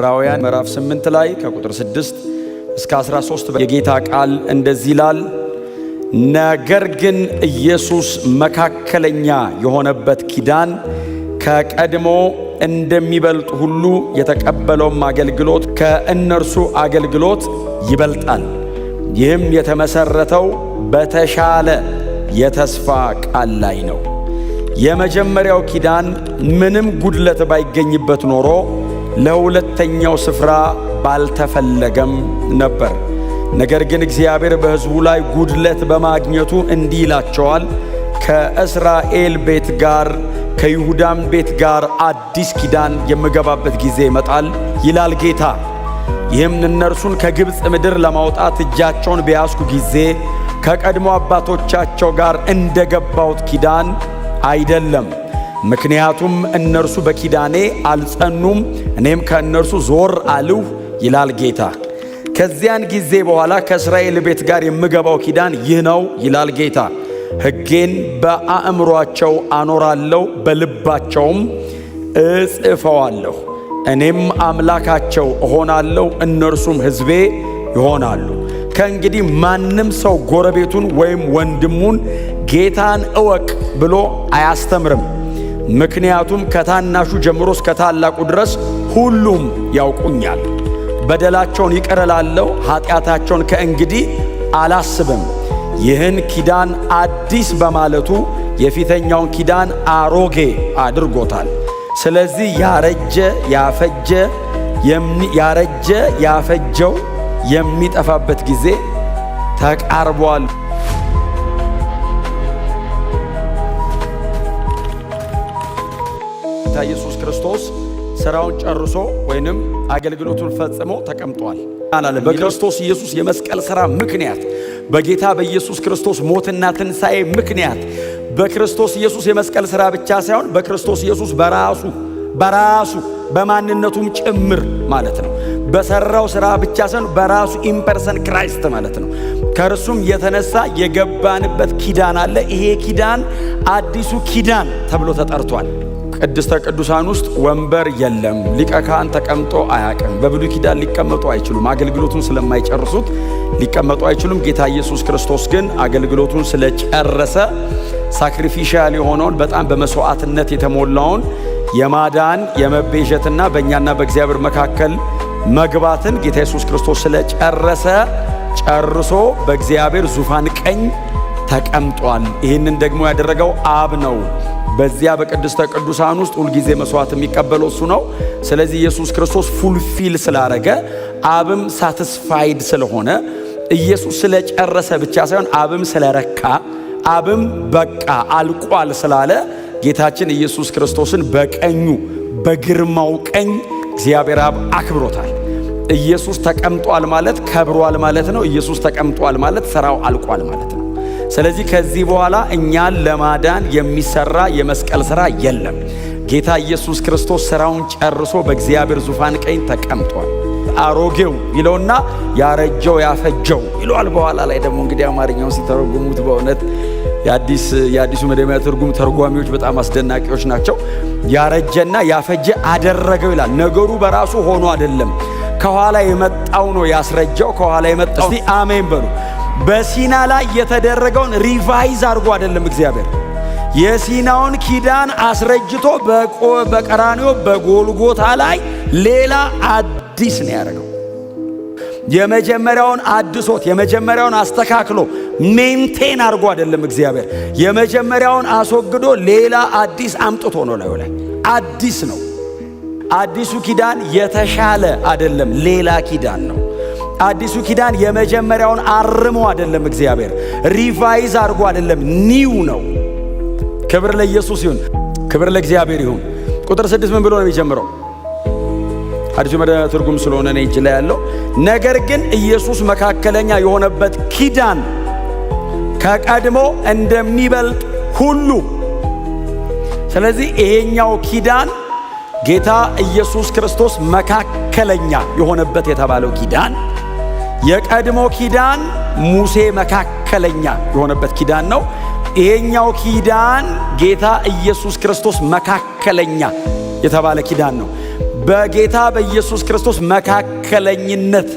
ዕብራውያን ምዕራፍ 8 ላይ ከቁጥር 6 እስከ 13 የጌታ ቃል እንደዚህ ይላል። ነገር ግን ኢየሱስ መካከለኛ የሆነበት ኪዳን ከቀድሞ እንደሚበልጥ ሁሉ የተቀበለውም አገልግሎት ከእነርሱ አገልግሎት ይበልጣል። ይህም የተመሰረተው በተሻለ የተስፋ ቃል ላይ ነው። የመጀመሪያው ኪዳን ምንም ጉድለት ባይገኝበት ኖሮ ለሁለተኛው ስፍራ ባልተፈለገም ነበር። ነገር ግን እግዚአብሔር በሕዝቡ ላይ ጉድለት በማግኘቱ እንዲህ ይላቸዋል፣ ከእስራኤል ቤት ጋር ከይሁዳም ቤት ጋር አዲስ ኪዳን የምገባበት ጊዜ ይመጣል ይላል ጌታ። ይህም እነርሱን ከግብፅ ምድር ለማውጣት እጃቸውን በያዝኩ ጊዜ ከቀድሞ አባቶቻቸው ጋር እንደገባሁት ኪዳን አይደለም። ምክንያቱም እነርሱ በኪዳኔ አልጸኑም፣ እኔም ከእነርሱ ዞር አልሁ ይላል ጌታ። ከዚያን ጊዜ በኋላ ከእስራኤል ቤት ጋር የምገባው ኪዳን ይህ ነው ይላል ጌታ። ሕጌን በአእምሮአቸው አኖራለሁ፣ በልባቸውም እጽፈዋለሁ። እኔም አምላካቸው እሆናለሁ፣ እነርሱም ሕዝቤ ይሆናሉ። ከእንግዲህ ማንም ሰው ጎረቤቱን ወይም ወንድሙን ጌታን እወቅ ብሎ አያስተምርም። ምክንያቱም ከታናሹ ጀምሮ እስከ ታላቁ ድረስ ሁሉም ያውቁኛል። በደላቸውን ይቅር እላለሁ፣ ኃጢአታቸውን ከእንግዲህ አላስብም። ይህን ኪዳን አዲስ በማለቱ የፊተኛውን ኪዳን አሮጌ አድርጎታል። ስለዚህ ያረጀ ያፈጀ ያረጀ ያፈጀው የሚጠፋበት ጊዜ ተቃርቧል። ጌታ ኢየሱስ ክርስቶስ ስራውን ጨርሶ ወይንም አገልግሎቱን ፈጽሞ ተቀምጧል አላለ። በክርስቶስ ኢየሱስ የመስቀል ስራ ምክንያት፣ በጌታ በኢየሱስ ክርስቶስ ሞትና ትንሣኤ ምክንያት፣ በክርስቶስ ኢየሱስ የመስቀል ስራ ብቻ ሳይሆን በክርስቶስ ኢየሱስ በራሱ በማንነቱም ጭምር ማለት ነው። በሰራው ስራ ብቻ ሳይሆን በራሱ in person Christ ማለት ነው። ከእርሱም የተነሳ የገባንበት ኪዳን አለ። ይሄ ኪዳን አዲሱ ኪዳን ተብሎ ተጠርቷል። ቅድስተ ቅዱሳን ውስጥ ወንበር የለም። ሊቀ ካህን ተቀምጦ አያቅም። በብሉይ ኪዳን ሊቀመጡ አይችሉም። አገልግሎቱን ስለማይጨርሱት ሊቀመጡ አይችሉም። ጌታ ኢየሱስ ክርስቶስ ግን አገልግሎቱን ስለጨረሰ sacrificial የሆነውን፣ በጣም በመስዋዕትነት የተሞላውን የማዳን የመቤዠትና በእኛና በእግዚአብሔር መካከል መግባትን ጌታ ኢየሱስ ክርስቶስ ስለጨረሰ ጨርሶ በእግዚአብሔር ዙፋን ቀኝ ተቀምጧል። ይህንን ደግሞ ያደረገው አብ ነው። በዚያ በቅድስተ ቅዱሳን ውስጥ ሁልጊዜ መስዋዕት የሚቀበለው እሱ ነው። ስለዚህ ኢየሱስ ክርስቶስ fulfill ስላረገ፣ አብም satisfied ስለሆነ፣ ኢየሱስ ስለጨረሰ ብቻ ሳይሆን አብም ስለረካ፣ አብም በቃ አልቋል ስላለ ጌታችን ኢየሱስ ክርስቶስን በቀኙ በግርማው ቀኝ እግዚአብሔር አብ አክብሮታል። ኢየሱስ ተቀምጧል ማለት ከብሯል ማለት ነው። ኢየሱስ ተቀምጧል ማለት ስራው አልቋል ማለት ነው። ስለዚህ ከዚህ በኋላ እኛን ለማዳን የሚሰራ የመስቀል ስራ የለም። ጌታ ኢየሱስ ክርስቶስ ስራውን ጨርሶ በእግዚአብሔር ዙፋን ቀኝ ተቀምጧል። አሮጌው ይለውና ያረጀው ያፈጀው ይለዋል። በኋላ ላይ ደግሞ እንግዲህ አማርኛውን ሲተረጉሙት በእውነት የአዲሱ መደበኛ ትርጉም ተርጓሚዎች በጣም አስደናቂዎች ናቸው። ያረጀና ያፈጀ አደረገው ይላል። ነገሩ በራሱ ሆኖ አይደለም፣ ከኋላ የመጣው ነው ያስረጀው። ከኋላ የመጣው፣ እስቲ አሜን በሉ። በሲና ላይ የተደረገውን revise አድርጎ አይደለም፣ እግዚአብሔር የሲናውን ኪዳን አስረጅቶ በቀራንዮ በጎልጎታ ላይ ሌላ አዲስ ነው ያደረገው። የመጀመሪያውን አድሶት፣ የመጀመሪያውን አስተካክሎ maintain አድርጎ አይደለም፣ እግዚአብሔር የመጀመሪያውን አስወግዶ ሌላ አዲስ አምጥቶ ነው። ላዩ ላይ አዲስ ነው። አዲሱ ኪዳን የተሻለ አይደለም፣ ሌላ ኪዳን ነው። አዲሱ ኪዳን የመጀመሪያውን አርሞ አይደለም፣ እግዚአብሔር revise አድርጎ አይደለም፣ new ነው። ክብር ለኢየሱስ ይሁን። ክብር ለእግዚአብሔር ይሁን። ቁጥር 6 ምን ብሎ ነው የሚጀምረው? አዲሱ መደበኛ ትርጉም ስለሆነ እኔ እጅ ላይ ያለው፣ ነገር ግን ኢየሱስ መካከለኛ የሆነበት ኪዳን ከቀድሞ እንደሚበልጥ ሁሉ። ስለዚህ ይሄኛው ኪዳን፣ ጌታ ኢየሱስ ክርስቶስ መካከለኛ የሆነበት የተባለው ኪዳን፣ የቀድሞ ኪዳን ሙሴ መካከለኛ የሆነበት ኪዳን ነው። ይሄኛው ኪዳን ጌታ ኢየሱስ ክርስቶስ መካከለኛ የተባለ ኪዳን ነው። በጌታ በኢየሱስ ክርስቶስ መካከለኝነት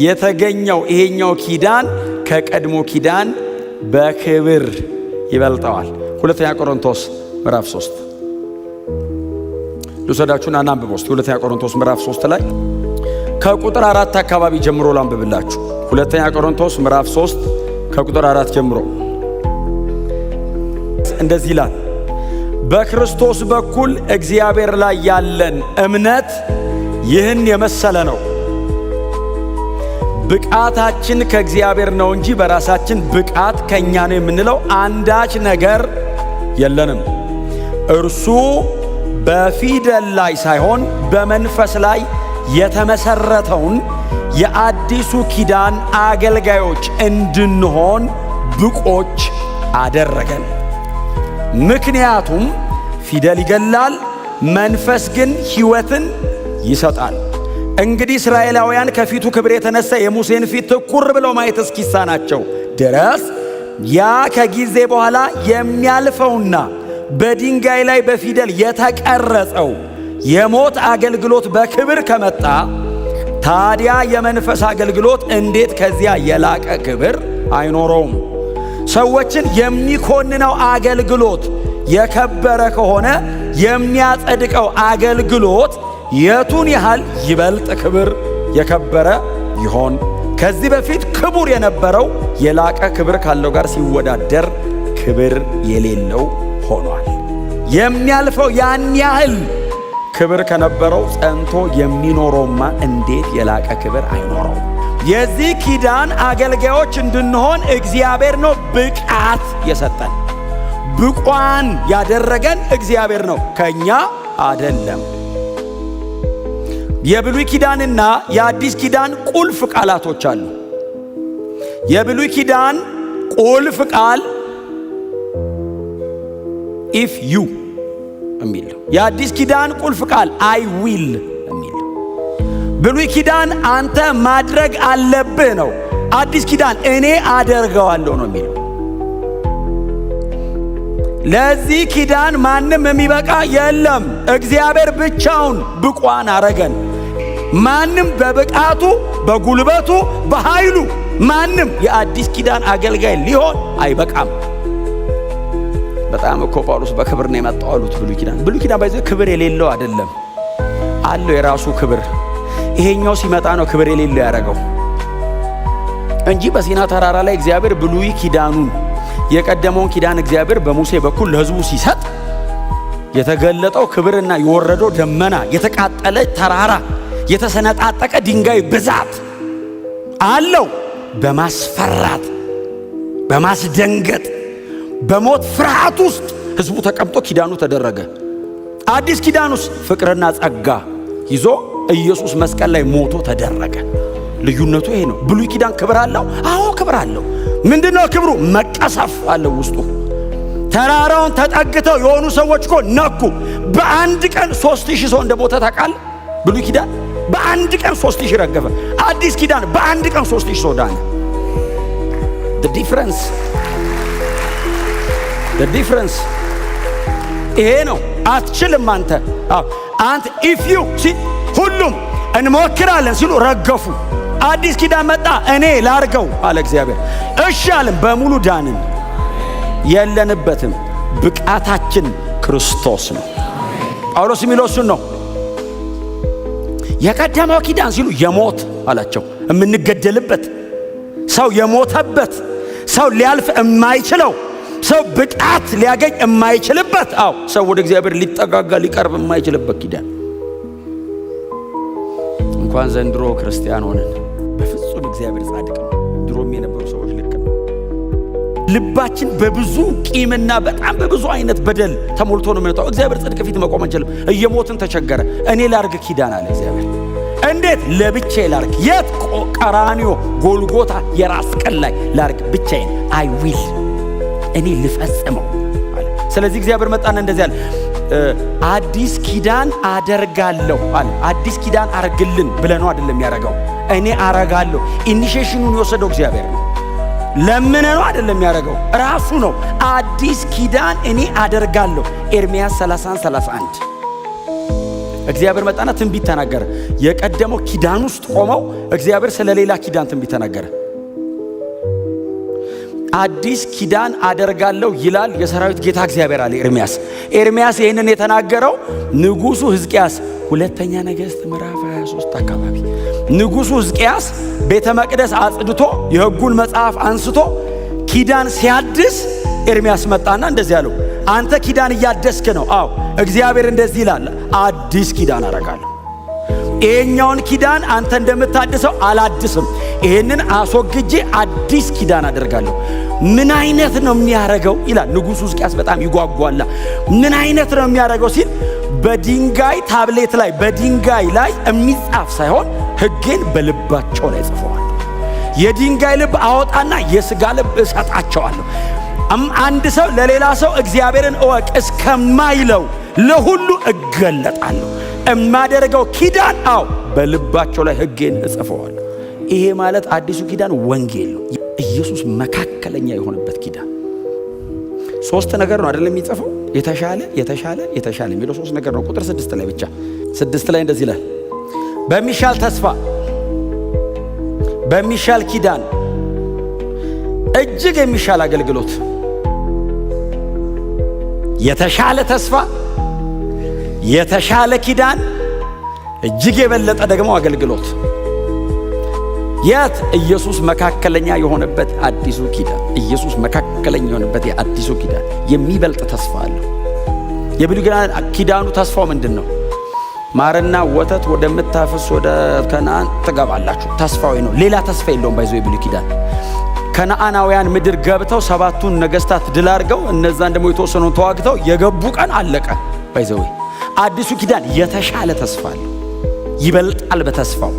የተገኘው ይሄኛው ኪዳን ከቀድሞ ኪዳን በክብር ይበልጠዋል። ሁለተኛ ቆሮንቶስ ምዕራፍ 3 ልውሰዳችሁና እናንብብ እስቲ። ሁለተኛ ቆሮንቶስ ምዕራፍ 3 ላይ ከቁጥር 4 አካባቢ ጀምሮ ላንብብላችሁ። ሁለተኛ ቆሮንቶስ ምዕራፍ 3 ከቁጥር 4 ጀምሮ እንደዚህ ይላል። በክርስቶስ በኩል እግዚአብሔር ላይ ያለን እምነት ይህን የመሰለ ነው። ብቃታችን ከእግዚአብሔር ነው እንጂ በራሳችን ብቃት ከእኛ ነው የምንለው አንዳች ነገር የለንም። እርሱ በፊደል ላይ ሳይሆን በመንፈስ ላይ የተመሰረተውን የአዲሱ ኪዳን አገልጋዮች እንድንሆን ብቁዎች አደረገን። ምክንያቱም ፊደል ይገላል፣ መንፈስ ግን ሕይወትን ይሰጣል። እንግዲህ እስራኤላውያን ከፊቱ ክብር የተነሳ የሙሴን ፊት ትኩር ብለው ማየት እስኪሳናቸው ድረስ ያ ከጊዜ በኋላ የሚያልፈውና በድንጋይ ላይ በፊደል የተቀረጸው የሞት አገልግሎት በክብር ከመጣ፣ ታዲያ የመንፈስ አገልግሎት እንዴት ከዚያ የላቀ ክብር አይኖረውም? ሰዎችን የሚኮንነው አገልግሎት የከበረ ከሆነ የሚያጸድቀው አገልግሎት የቱን ያህል ይበልጥ ክብር የከበረ ይሆን? ከዚህ በፊት ክቡር የነበረው የላቀ ክብር ካለው ጋር ሲወዳደር ክብር የሌለው ሆኗል። የሚያልፈው ያን ያህል ክብር ከነበረው ጸንቶ የሚኖረውማ እንዴት የላቀ ክብር አይኖረው? የዚህ ኪዳን አገልጋዮች እንድንሆን እግዚአብሔር ነው ብቃት የሰጠን። ብቁዓን ያደረገን እግዚአብሔር ነው፣ ከኛ አደለም። የብሉይ ኪዳንና የአዲስ ኪዳን ቁልፍ ቃላቶች አሉ። የብሉይ ኪዳን ቁልፍ ቃል "if you" የሚል ነው። የአዲስ ኪዳን ቁልፍ ቃል "I will" የሚል ነው። ብሉይ ኪዳን አንተ ማድረግ አለብህ ነው። አዲስ ኪዳን እኔ አደርገዋለሁ ነው የሚለው። ለዚህ ኪዳን ማንም የሚበቃ የለም። እግዚአብሔር ብቻውን ብቁዓን አረገን። ማንም በብቃቱ፣ በጉልበቱ፣ በኃይሉ ማንም የአዲስ ኪዳን አገልጋይ ሊሆን አይበቃም። በጣም እኮ ጳውሎስ በክብር ነው የመጣው አሉት። ብሉይ ኪዳን by the way ክብር የሌለው አይደለም፣ አለው የራሱ ክብር። ይሄኛው ሲመጣ ነው ክብር የሌለው ያደረገው እንጂ በሲና ተራራ ላይ እግዚአብሔር ብሉይ ኪዳኑን፣ የቀደመውን ኪዳን እግዚአብሔር በሙሴ በኩል ለሕዝቡ ሲሰጥ የተገለጠው ክብርና የወረደው ደመና፣ የተቃጠለ ተራራ፣ የተሰነጣጠቀ ድንጋይ ብዛት አለው። በማስፈራት፣ በማስደንገጥ፣ በሞት ፍርሃት ውስጥ ሕዝቡ ተቀምጦ ኪዳኑ ተደረገ። አዲስ ኪዳን ውስጥ ፍቅርና ጸጋ ይዞ ኢየሱስ መስቀል ላይ ሞቶ ተደረገ። ልዩነቱ ይሄ ነው። ብሉይ ኪዳን ክብር አለው። አዎ ክብር አለው። ምንድነው ክብሩ? መቀሰፍ አለው ውስጡ። ተራራውን ተጠግተው የሆኑ ሰዎች እኮ ነኩ። በአንድ ቀን 3000 ሰው እንደሞተ ታውቃለህ? ብሉይ ኪዳን በአንድ ቀን 3000 ረገፈ። አዲስ ኪዳን በአንድ ቀን 3000 ሰው ዳነ። The difference ይሄ ነው። አትችልም አንተ፣ አንተ "if you" ሲል ሁሉም እንሞክራለን ሲሉ ረገፉ። አዲስ ኪዳን መጣ። እኔ ላርገው አለ እግዚአብሔር። እሺ አልን፣ በሙሉ ዳንን። የለንበትም። ብቃታችን ክርስቶስ ነው። ጳውሎስ የሚለው እሱን ነው። የቀደመው ኪዳን ሲሉ የሞት አላቸው። የምንገደልበት፣ ሰው የሞተበት፣ ሰው ሊያልፍ የማይችለው፣ ሰው ብቃት ሊያገኝ የማይችልበት፣ አው ሰው ወደ እግዚአብሔር ሊጠጋጋ ሊቀርብ የማይችልበት ኪዳን። እንኳን ዘንድሮ ክርስቲያን ሆነን በፍጹም እግዚአብሔር ጻድቅ ነው። ድሮም የነበሩ ሰዎች ልክ ነው። ልባችን በብዙ ቂምና በጣም በብዙ አይነት በደል ተሞልቶ ነው የሚመጣው። እግዚአብሔር ጽድቅ ፊት መቆም አንችልም። እየሞትን ተቸገረ። እኔ ላርግ ኪዳን አለ እግዚአብሔር። እንዴት? ለብቻዬ ላርግ። የት? ቀራንዮ ጎልጎታ የራስ ቅል ላይ ላርግ ብቻዬን። I will፣ እኔ ልፈጽመው አለ። ስለዚህ እግዚአብሔር መጣና እንደዚህ አለ፣ አዲስ ኪዳን አደርጋለሁ አለ። አዲስ ኪዳን አርግልን ብለነው አይደለም ያደረገው፣ እኔ አረጋለሁ። Initiation ኑን የወሰደው እግዚአብሔር ነው። ለምነነው አይደለም ያደረገው፣ ራሱ ነው። አዲስ ኪዳን እኔ አደርጋለሁ። ኤርምያስ 30 31። እግዚአብሔር መጣና ትንቢት ተናገረ። የቀደመው ኪዳን ውስጥ ቆመው እግዚአብሔር ስለ ሌላ ኪዳን ትንቢት ተናገረ። አዲስ ኪዳን አደርጋለሁ ይላል የሰራዊት ጌታ እግዚአብሔር አለ ኤርምያስ። ኤርምያስ ይህንን የተናገረው ንጉሡ ሕዝቅያስ፣ ሁለተኛ ነገሥት ምዕራፍ 23 አካባቢ፣ ንጉሡ ሕዝቅያስ ቤተ መቅደስ አጽድቶ የሕጉን መጽሐፍ አንስቶ ኪዳን ሲያድስ ኤርምያስ መጣና እንደዚህ አለው፣ አንተ ኪዳን እያደስክ ነው። አዎ፣ እግዚአብሔር እንደዚህ ይላል፣ አዲስ ኪዳን አደርጋለሁ። ይሄኛውን ኪዳን አንተ እንደምታድሰው አላድስም። ይሄንን አስወግጄ አዲስ ኪዳን አደርጋለሁ። ምን አይነት ነው የሚያደርገው ይላል ንጉሡ ሕዝቅያስ፣ በጣም ይጓጓላ። ምን አይነት ነው የሚያደርገው ሲል በድንጋይ ታብሌት ላይ፣ በድንጋይ ላይ የሚጻፍ ሳይሆን ሕጌን በልባቸው ላይ ጽፈዋል። የድንጋይ ልብ አወጣና የሥጋ ልብ እሰጣቸዋለሁ። አንድ ሰው ለሌላ ሰው እግዚአብሔርን እወቅ እስከማይለው ለሁሉ እገለጣለሁ። እማደርገው ኪዳን፣ አዎ፣ በልባቸው ላይ ሕጌን እጽፈዋለሁ። ይሄ ማለት አዲሱ ኪዳን ወንጌል ነው። ኢየሱስ መካከለኛ የሆነበት ኪዳን ሶስት ነገር ነው አይደለም የሚጽፈው? የተሻለ፣ የተሻለ፣ የተሻለ የሚለው ሶስት ነገር ነው። ቁጥር 6 ላይ ብቻ፣ 6 ላይ እንደዚህ ይላል፣ በሚሻል ተስፋ፣ በሚሻል ኪዳን፣ እጅግ የሚሻል አገልግሎት። የተሻለ ተስፋ፣ የተሻለ ኪዳን፣ እጅግ የበለጠ ደግሞ አገልግሎት። የት? ኢየሱስ መካከለኛ የሆነበት አዲሱ ኪዳን። ኢየሱስ መካከለኛ የሆነበት የአዲሱ ኪዳን የሚበልጥ ተስፋ አለው። የብሉይ ኪዳኑ ተስፋው ምንድን ነው? ማርና ወተት ወደምታፈስ ወደ ከነአን ትገባላችሁ። ተስፋው ነው። ሌላ ተስፋ የለውም። By the way፣ የብሉይ ኪዳን ከነአናውያን ምድር ገብተው ሰባቱን ነገስታት ድል አድርገው እነዛን ደግሞ የተወሰኑን ተዋግተው የገቡ ቀን አለቀ። By the way፣ አዲሱ ኪዳን የተሻለ ተስፋ አለው። ይበልጣል በተስፋው።